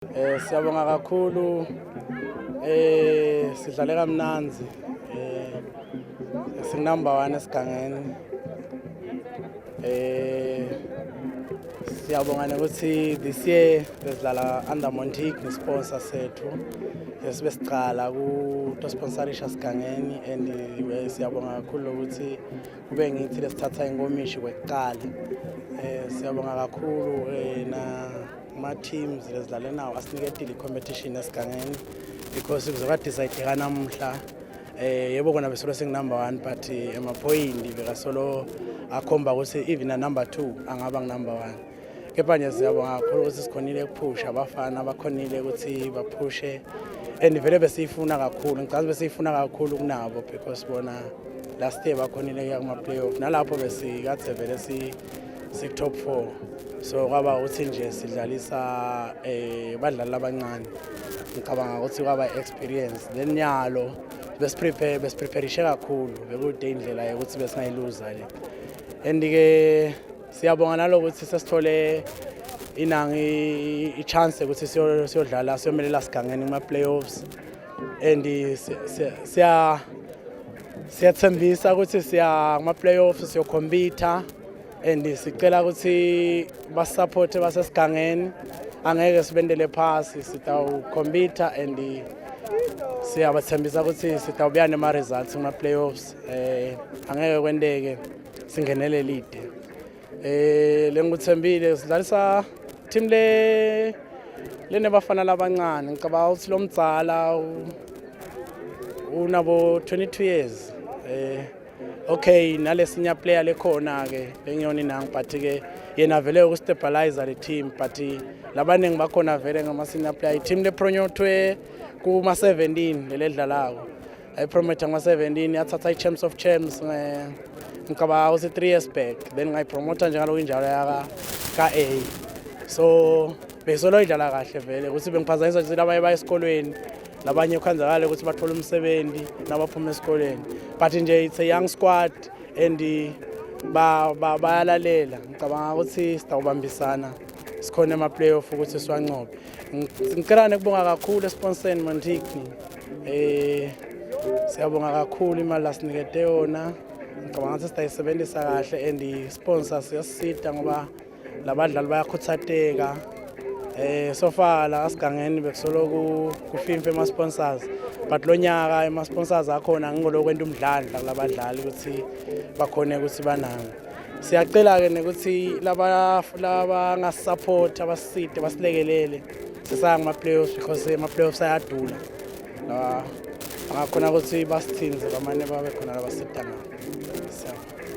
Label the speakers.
Speaker 1: Siyabonga kakhulu, sidlale kamnandzi, singu-number 1 esigangeni. Siyabonga nokuthi this year besidlala under Montigny, sponsor sethu, sibe sicala ku sponsorisha sigangeni, and siyabonga kakhulu ukuthi kube ngithi lesithatha inkomishi kwekuqala. Siyabonga kakhulu na kuma teams lesidlale nawo asiniketile i-competition esigangeni, because kuzoba decide namuhla. Yebo, kona besolo singu number 1, but emaphoyinti bekasolo akhomba ukuthi even na number 2 angaba ngu number 1. Kepha nje siyabonga kakhulu ukuthi sikhonile ukuphusha, abafana bakhonile ukuthi baphushe, and vele besiyifuna kakhulu. Ngicabanga besiyifuna kakhulu kunabo because bona last year bakhonile kuya kuma-playoff, nalapho besikade vele si top 4, so kwaba ukuthi nje sidlalisa badlali abancane. Ngicabanga ukuthi kwaba experience, then nyalo besiprepare, besipreparishe kakhulu, bekude indlela yokuthi besingayiluza le. And ke siyabonga nalokuthi sesithole inangi i-chance ukuthi siyodlala, siyomelela sigangeni kuma-playoffs, and siyathembisa ukuthi siya kuma-playoffs, siyocompeta, and sicela ukuthi basupport basesigangeni. Angeke sibendele phasi, sitawucompeta, and siyabathembisa ukuthi sitawubuya nema-results kuma-playoffs. Angeke kwenteke singenele lide. Lengikuthembile, sidlalisa team le lenebafana labancane. Ngicabanga ukuthi lo mdzala unabo 22 years. Okay, nalesinye player lekhona ke lengiyona inangi, but ke yena vele ukustabilize le team, but labaningi bakhona vele ngama senior player. I-team le promote kuma 17 leledlalako, ayipromote ngama 17, yathatha i-Champs of Champs ngicabanga ukuthi 3 years back, then ngayipromota njengaloku injalo yaka ka-A, so besolo idlala kahle vele. Ukuthi bengiphazanyiswa nje labanye baya esikolweni, labanye kwanzakala ukuthi bathole umsebenzi nabaphuma esikolweni, but nje it's a young squad and bayalalela. Ngicabanga ukuthi sitawubambisana, sikhona ema-playoff ukuthi siwancobe. Ngicela nekubonga kakhulu esponsoreni Montigny. Siyabonga kakhulu imali lasinikete yona. Ngicabanga ukuthi sitayisebenzisa kahle, and i-sponsor siyasisita ngoba labadlali bayakhuthateka. So far la asigangeni bekusolo kufimfa ema sponsors, but lo nyaka ema sponsors akhona ngingolokwenta umdlandla kulabadlali ukuthi bakhone ukuthi banami. Siyacela ke nekuthi laba labangasupport abasisite, basilekelele sisaya kuma playoffs, because ama playoffs ayadula. La bangakhona ukuthi basithinze, bamane babe khona labasita ngabo. Siyabonga.